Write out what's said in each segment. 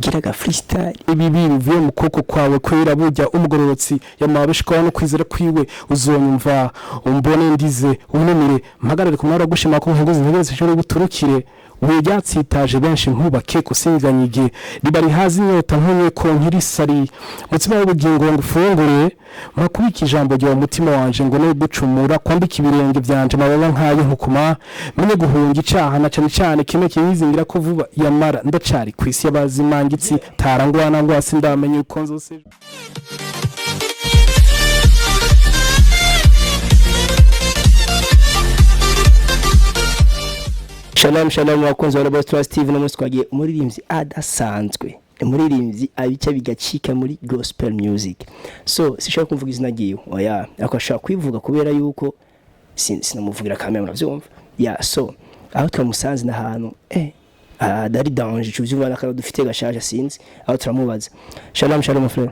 Tugira aga freestyle. Ibibi bivuye mu kuboko kwawe kwera. Burya umugororotsi yamabishwaho no kwizera kwiwe. Uzonyumva, umbone ndize, unumire, mpagarare ku mwara gushima ko nkenguzi ntegereze ishobora guturukire we ryatsitaje benshi nkubake kusinganyige riba rihaza inyota nkunye ko nkirisari mutsima w'ubugingo ngo ufungure. Mpakubika ijambo ryawe umutima wanje ngo no gucumura, kwambika ibirenge byanje amababa nk'ayo nkukuma, menye guhunga icaha na cane cane kimwe kinyizingira ko vuba. Yamara ndacari ku isi y'abazimangitsi tarangwana ngo sindamenye uko nzose. Shalom shalom, bakunzi ba Robert Trust TV. No munsi twagiye umuririmbyi adasanzwe, umuririmbyi abica bigacika muri gospel music. So sishobora kumvuga izina ryiwe, oya, ariko ashobora kwivuga kubera yuko sinamuvugira kamera, muravyumva. Yeah, so aho twamusanze n'ahantu dari danger, tuvyumva n'akantu dufite gashaje, sinzi aho turamubaza. Shalom shalom, frère.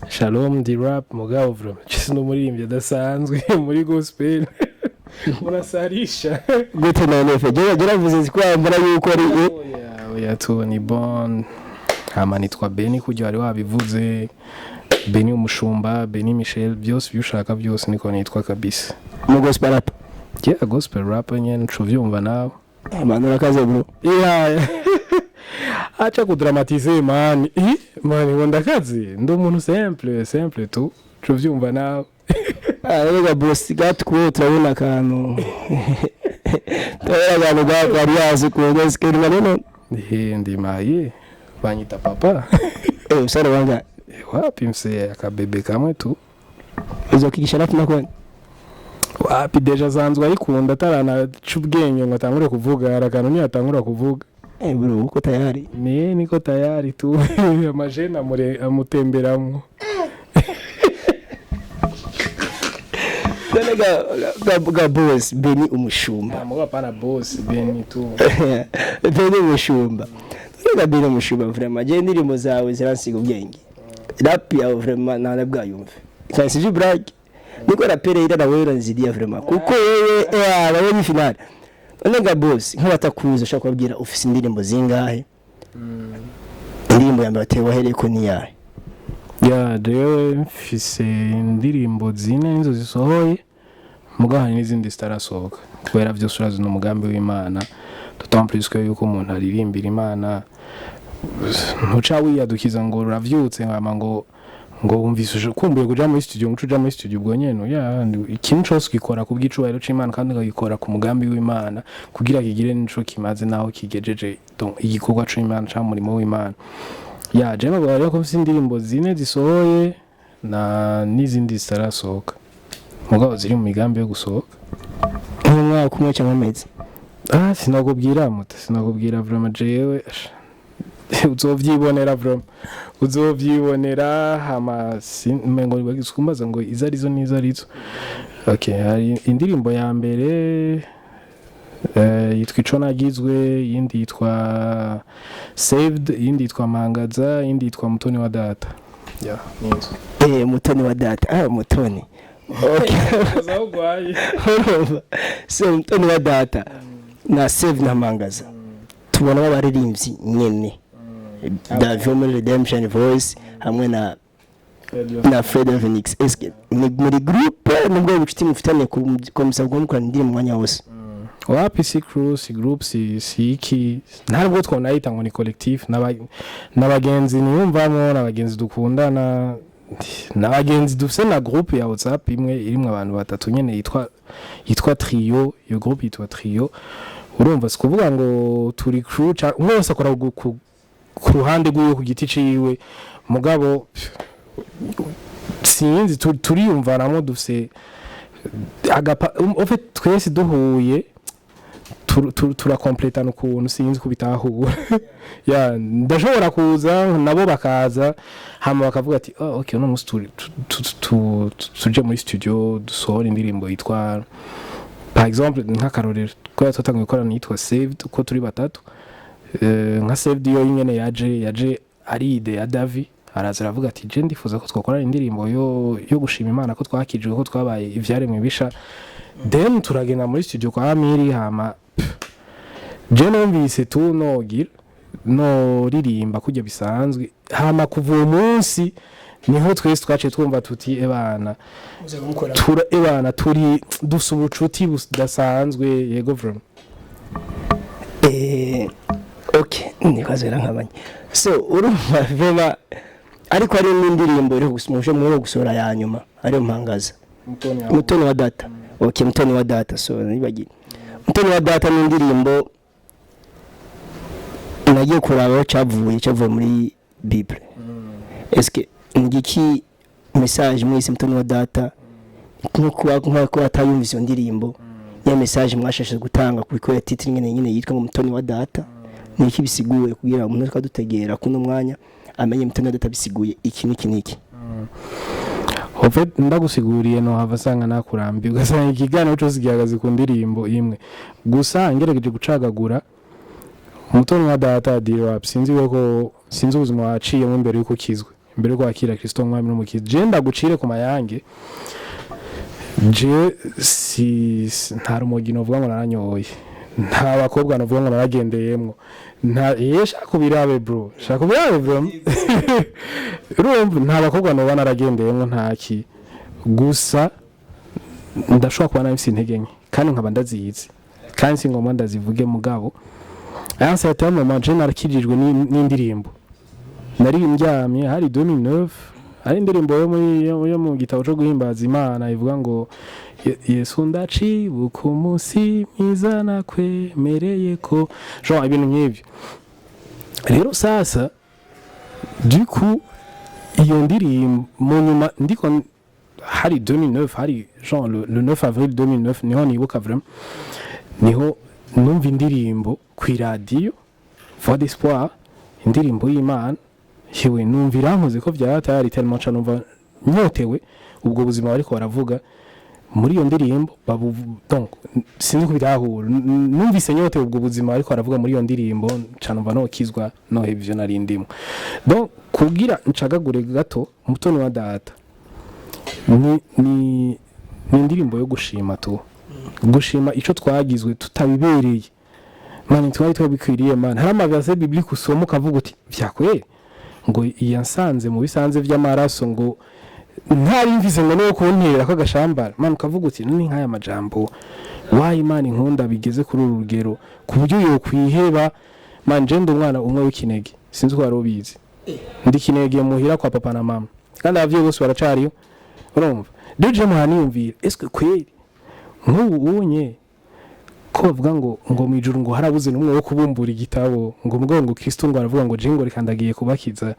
Shalom. Di rap mugabo vraiment cisi n'umuririmbyi adasanzwe muri gospel, murasarisha. Gute none fe? Jye jye ko mbona yuko ari Oya oya, tu ni bon. Hama nitwa Beni, kujya wari wabivuze, Beni umushumba, Beni Michel, byose ibyo ushaka byose niko nitwa kabisa. Mu gospel rap? Yeah, gospel rap nyene, uca uvyumva nawe. Man, urakaze bro. Yeah. Acha kudramatiser man. Ih, man, ngo ndakaze, ndi umuntu simple simple tu, uca uvyumva nawe. Rega boss gatwe, turabona akantu kari yazi ku gospel none. Eh, ndi marié, banyita papa. Eh, usara wanga? Wapi, mse akabebe kamwe tu. Uzokigisha rap nakone? Wapi, déjà asanzwe ayikunda ataranaca ubwenge ngo atangure kuvuga. Hari akantu ntiyatangura kuvuga. Eh bro, uko tayari? Ni niko tayari tu, amajene amutemberamwo. None ga boss Beni umushumba. Muga pana boss Beni tu. Beni umushumba, none ga Beni umushumba, vraiment je indirimbo zawe ziransiga ubwenge. Rap yawe vraiment nta bwayumve kandi sivyo brag niko rapere ira nawe uranzidia vraiment, kuko wewe nawe ni final. None ga boss, nk'abatakuzi ushaka kubabwira, ufise indirimbo zingahe? Indirimbo ya mbere watewe wahereye ko ni yahe? Ya, jewe mfise indirimbo zine nizo zisohoye, muga hari n'izindi zitarasohoka kubera vyose urazi ni umugambi w'Imana, d'autant plus que yuko umuntu aririmbira Imana ntuca wiyadukiza ngo uravyutse hama ngo wumvise ukumbuye kuja muri studio ngo uce uja muri studio ubwo nyene. Ya, ikintu cose ugikora ku bw'icubahiro c'Imana kandi ukagikora ku mugambi w'Imana kugira kigire nico kimaze naho kigejeje, donc igikorwa c'Imana canke umurimo w'Imana. Ya, jewe novuga rero ko mfise indirimbo zine zisohoye na n'izindi zitarasohoka, mugabo ziri mu migambi yo gusohoka. Nk'umwaka umwe cyangwa amezi? Ah, sinakubwira muta, sinakubwira vraiment. Jewe uzovyibonera, vraiment uzovyibonera. Hama umengo kumbaza ngo izo arizo n'izo arizo. Okay, hari indirimbo ya mbere yitwa Ico Nagizwe, iyindi yitwa Saved, iyindi yitwa Mangaza, iyindi yitwa Mutoni wa Data. Yeah, nizo. Eh, Mutoni wa Data, ah, Mutoni, okay. Urumva so Mutoni wa Data na Save na Mangaza, tubona abaririmbyi nyene David muri Redemption Voice hamwe na Fred Phoenix. Eske ni muri groupe nubwo bucuti mufitanye ko musabwa mukorana indirimbo umwanya wose? Wapi, si crew, si group, si iki, ntabwo twonayita ngo ni collectif. N'abagenzi niyumvamo, n'abagenzi dukundana, n'abagenzi dufise na groupe ya WhatsApp imwe irimwo abantu batatu nyene yitwa Trio. Iyo groupe yitwa Trio. Urumva si kuvuga ngo turi crew, umwe wese akora ku ruhande rwiwe ku giti ciwe, mugabo sinzi, turiyumvanamo, dufise agapa en fait twese duhuye turakompletana ukuntu, sinzi kubitahura. Ya, ndashobora kuza nabo bakaza, hama bakavuga ati: "Oh, okay, uno munsi tuje muri studio dusohora indirimbo yitwa", par exemple, nk'akarorero, kubera twatanguye gukorana, yitwa Saved, uko turi batatu. Nka Saved yo nyene yaje ari idée ya Davi. Araza aravuga ati: "Je ndifuza ko twakorana indirimbo yo gushima Imana ko twakijwe, ko twabaye ivyaremwe bisha." Then turagenda muri studio kwa Amiri, hama pff, je numvise tu nogira No ririmba kujya bisanzwe. Hama kuva uwo munsi niho twese twaciye twumva tuti: "Ebana, tura ebana, turi dufise ubucuti budasanzwe." Yego, vraiment. Ok, nikwazera nkabanye. So urumva vema, ariko hari n'indirimbo iri muje muri gusohora ya nyuma, ariyo mpangaza Mutoni wa Data. Ok, Mutoni wa Data. So nibagiye Mutoni wa Data ni indirimbo nagiye kuraba aho cavuye muri Bible. Eske ngiki message mwise Mutoni wa Data, nko atayumvise iyo ndirimbo, ya message mwashashe gutanga kuko ya titre nyene yitwa ngo Mutoni wa Data, ni iki bisiguye kugira umuntu twadutegera kuno mwanya amenye Mutoni wa Data bisiguye iki n'iki n'iki? En fait, ndagusiguriye no hava asanga nakurambiwe, ugasanga ikiganiro cyose gihagaze ku ndirimbo imwe gusa. Ngerageje gucagagura, Umutoni wa Data, dirap, sinzi ko sinzi ubuzima waciyemo imbere yuko ukizwe, imbere yuko wakira Kristo nk'umwami n'umukiza. Je ndagucire ku mayange, je si nta rumogi novuga ngo naranyoye, nta bakobwa novuga ngo naragendeyemwo, nta ye. Shaka ubirabe, bro, shaka ubirabe, bro. Urumva, nta bakobwa noba naragendeyemwo, ntaki. Gusa ndashobora kuba nafise intege nke kandi nkaba ndazizi, kandi si ngombwa ndazivuge. Mugabo à un certain moment je narakijijwe n'indirimbo. Nari ndyamye, hari 2009, hari indirimbo yo mu gitabo cyo guhimbaza Imana ivuga ngo: "Yesu, ndacibuka umunsi mwiza nakwemereye ko", genre ibintu nk'ibyo. Rero sasa, du coup, iyo ndirimbo mu nyuma ndiko, hari 2009, hari genre le 9 avril 2009, niho nibuka vraiment, niho numva indirimbo ku iradiyo Voix d'Espoir, indirimbo y'Imana. Yewe, numva irankoze ko byatari tellement ca numva nyotewe ubwo buzima bariko baravuga muri iyo ndirimbo. Donc sinzi ko bitahura. Numvise nyotewe ubwo buzima bariko baravuga muri iyo ndirimbo, ca numva nokizwa, noheba ivyo nari ndimo. Donc kugira ncagagure gato, Mutoni wa Data ni indirimbo yo gushima, tu gushima ico twagizwe tutabibereye. Mani, twari twabikwiriye? Mani, hari ama verset biblique usoma ukavuga uti: "Vyakwere ngo yansanze mu bisanze vy'amaraso, ngo ntari mvise ngo no kuntera ko agashambara." Mani, ukavuga uti: "Ni nk'aya majambo wayi Imana inkunda bigeze kuri uru rugero ku buryo yokwiheba." Mani, je ndi umwana umwe w'ikinege, sinzi ko wari ubizi. Ndi kinege muhira kwa papa na mama, kandi abavyeyi bose baracariyo. Urumva rero, je muhaniyumvira: eske kweri nk'ubu unye ko bavuga ngo mu ijuru ngo harabuze n'umwe wo kubumbura igitabo, ngo mugabo ngo Kristo ngo aravuga ngo je ngo reka ndagiye kubakiza,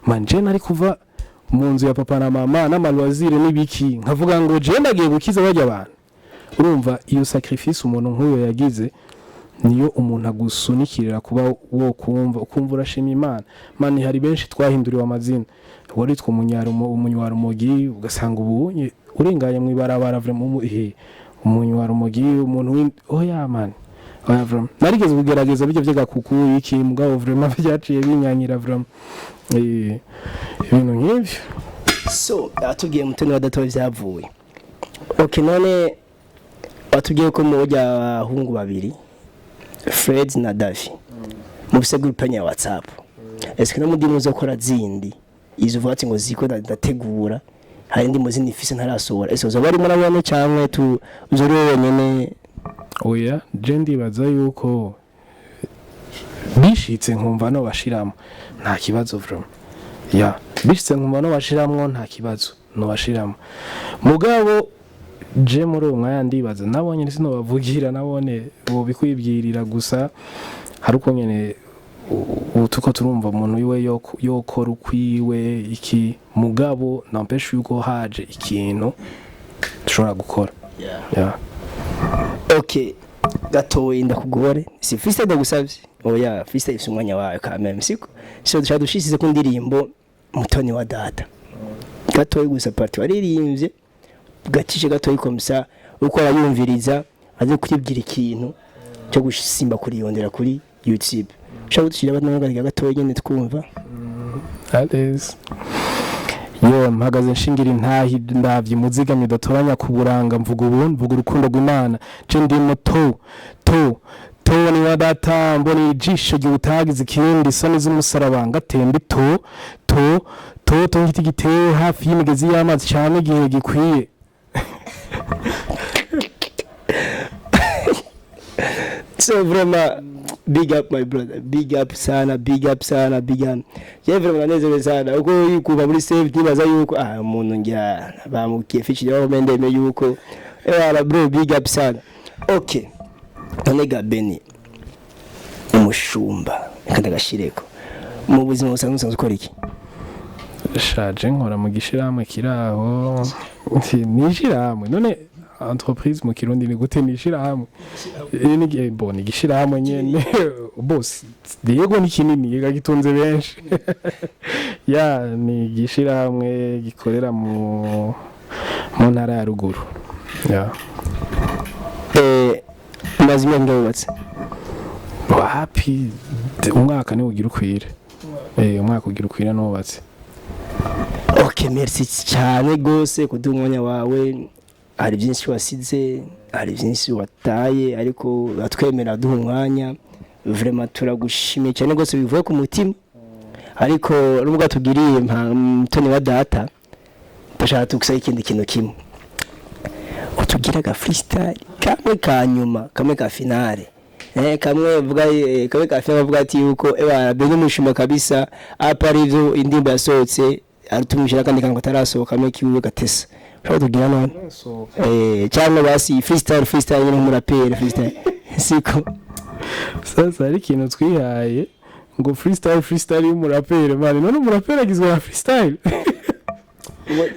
man, je nari kuva mu nzu ya papa na mama n'ama loisirs n'ibiki, nkavuga ngo je ndagiye gukiza bajya abantu? Urumva, iyo sacrifice umuntu nk'uyo yagize niyo umuntu agusunikirira kuba wo kumva, ukumva urashima Imana. Mani, hari benshi twahinduriwe amazina. Waritwa umunywarumogi, ugasanga ubu urenganye mu ibarabara, vraiment, umunywarumogi, umuntu oya man, oya, vraiment. Narigeze kugerageza bijya vy'agakuku iki, mugabo vraiment byaciye binyanyira, vraiment, ibintu nk'ivyo. So atubwiye Mutoni wa Data vyavuye. Ok, none watubwiye ko mujya abahungu babiri, Fred na Davi, mufise groupe ya WhatsApp. Est-ce no mudi muzokora zindi izo uvuga ati ngo ziko ndategura, hari indi muzindi mfise ntarasohora? Ese uzoba ari muri bane canke tu uzori wenyene? Oya, je ndibaza yuko bishitse nkumva no bashiramo, nta kibazo, vraiment. Ya, bishitse nkumva no bashiramwo, nta kibazo, no bashiramo. Mugabo je muri uwo mwanya ndibaza nabonye sinobavugira, nabone bobikwibwirira. Gusa hari uko nyene ubu tuko turumva umuntu wiwe yokora ukwiwe iki, mugabo n'empêche yuko haje ikintu dushobora gukora. Yeah. Ok, gatoyi ndakugore, si freestyle ndagusavye, oya, freestyle ifise umwanya wayo quand même, siko? So dushaka dushisize ku ndirimbo Mutoni wa Data gatoyi gusa, partie waririmbye gacishe gatoyi, comme ça uko arayumviriza aze kwibwira ikintu cyo gusimba kuriyondera kuri YouTube. Ushaka kudushira abana gatoyi nyene twumva? That yo mpagaze nshingira intahi, ndavye muzigamye udatoranya ku buranga, mvuga ubu, mvuga urukundo rw'Imana. Je ndi muto to Mutoni wa data, mbona ijisho ry'utagize ikindi, isoni z'umusaraba ngatemba ito to to to nk'igiti gitewe hafi y'imigezi y'amazi cyane igihe gikwiye. So vraiment, big up my brother, big up sana, big up sana, big up. Je vraiment nanezerewe sana uko kuva muri save, nibaza yuko umuntu ngira bamukiye fichi yaho mendeme yuko era bro, big up sana. Okay, none ga Beni umushumba, reka ndagashireko, mu buzima busanzwe usanzwe ukora iki? Shaje nkora mu gishirahamwe kiraho, ni ishirahamwe. None entreprise mu Kirundi ni gute? Ni ishirahamwe. Ni bo ni igishirahamwe nyene bose, yego, ni kinini, yega gitunze benshi. Ya, ni igishirahamwe gikorera mu ntara ya ruguru, ya. Umaze imyaka ingahe wubatse? Wapi, umwaka niwo ugira ukwire, umwaka ugira ukwire nubatse. Okay, merci cyane gose kuduha umwanya wawe. Hari byinshi wasize, hari byinshi wataye, ariko batwemera duha umwanya. Vraiment turagushimiye cyane gose bivuye ku mutima. Ariko nubwo tugiriye mutoni wa data, ndashaka tugusaba ikindi kintu kimwe: utugira aga freestyle kamwe ka nyuma, kamwe ka finale, kamwe vuga, kamwe ka finale bavuga ati yuko ewa Beni mushima kabisa apa ari ivyo indirimbo yasohotse, aratumisha kandi kantu katarasohoka, kamwe kiwe gatesa ushobora tugira none, cyangwa basi freestyle, freestyle nyine nk'umuraperi, freestyle siko? Sasa hari ikintu twihaye ngo freestyle, freestyle y'umuraperi man. None umuraperi agizwe na freestyle?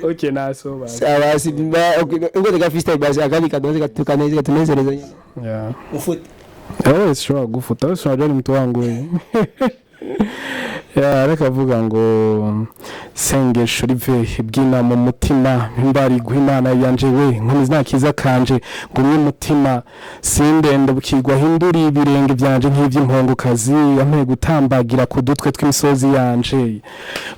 Okay, naso basi. Basi ubwo reka freestyle basi akandi kadoze tukaneze katunezereza nyine. Yeah. Ufute. Eh, sishobora gufuta, wewe unajua ni mtu wangu wewe. Ya, reka avuga ngo sengesho rive ibyina mu mutima, mbarigwa Imana yanje we, nkomeza ntakiza kanje ngumye umutima sindende bukigwa, hindura ibirenge byanje nk'ivy'impongokazi, yampe gutambagira ku dutwe tw'imisozi yanje.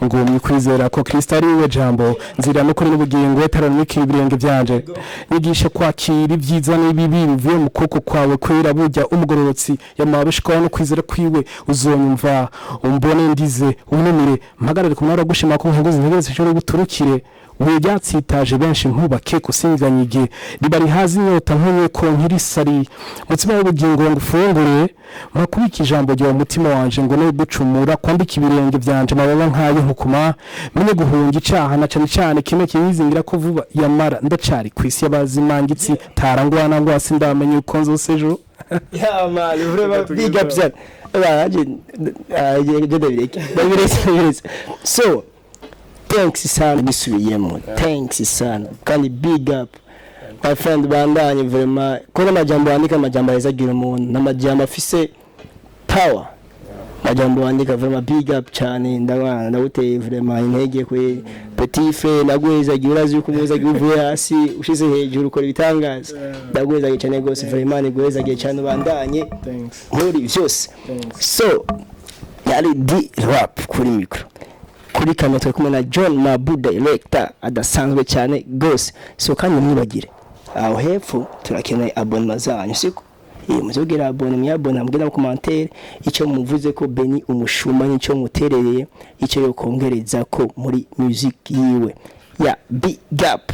Ngumye kwizera ko Kristo ari we jambo, nzira n'ukuri n'ubugingo, taranwikira ibirenge byanje. Nyigishe kwakira ibyiza n'ibibi bivuye mu kuboko kwawe kwera. Burya umugororotsi yamabishwaho no kwizera kwiwe. Uzonyumva umbone ndize, unumire mpagarare ku mwara gushima ko nkenguzi ntegereze nshobore guturukire we ryatsitaje benshi nkubake kusinganyige riba rihaza inyota nkunye ko nkirisari mutsima w'ubugingo ngo ufungure. Mpakubika ijambo ryawe umutima wanje ngo ne gucumura, kwambika ibirenge byanje amababa nk'ayo nkukuma, menye guhunga icaha na cane cane kimwe kinyizingira ko vuba, yamara ndacari kw'isi y'abazimangitsi tarangwana ngo sindamenye uko nzose ejo. Yeah man, vraiment big up sana. Ba je ndabireke. Ndabireke, ndabireke. So, thanks sana, bisubiyemo. Thanks sana. Kandi big up. My friend, bandanye vraiment. Ko n'amajambo wandika, amajambo ahezagira umuntu, n'amajambo afise power. Majambo wandika, vraiment big up cyane. Ndabana ndaguteye vraiment intege kwe petit frère, ndaguhezagira. Urazi yuko umuhezagira uvuye hasi ushize hejuru ukora ibitangaza. Ndaguhezagiye cyane rwose vraiment, niguhezagiye cyane, ubandanye Thanks. muri byose. Thanks. So yari D Rap kuri micro, kuri kamera turi kumwe na John Mabu director adasanzwe cyane gose. So kandi mwibagire aho hepfo turakeneye abonnement zanyu, siko? Iyo muzogera abone mwabona, mbwira mu commentaire icyo muvuze ko Beni umushumba n'icyo muterereye, icyo yokongereza ko muri music yiwe ya. Big up.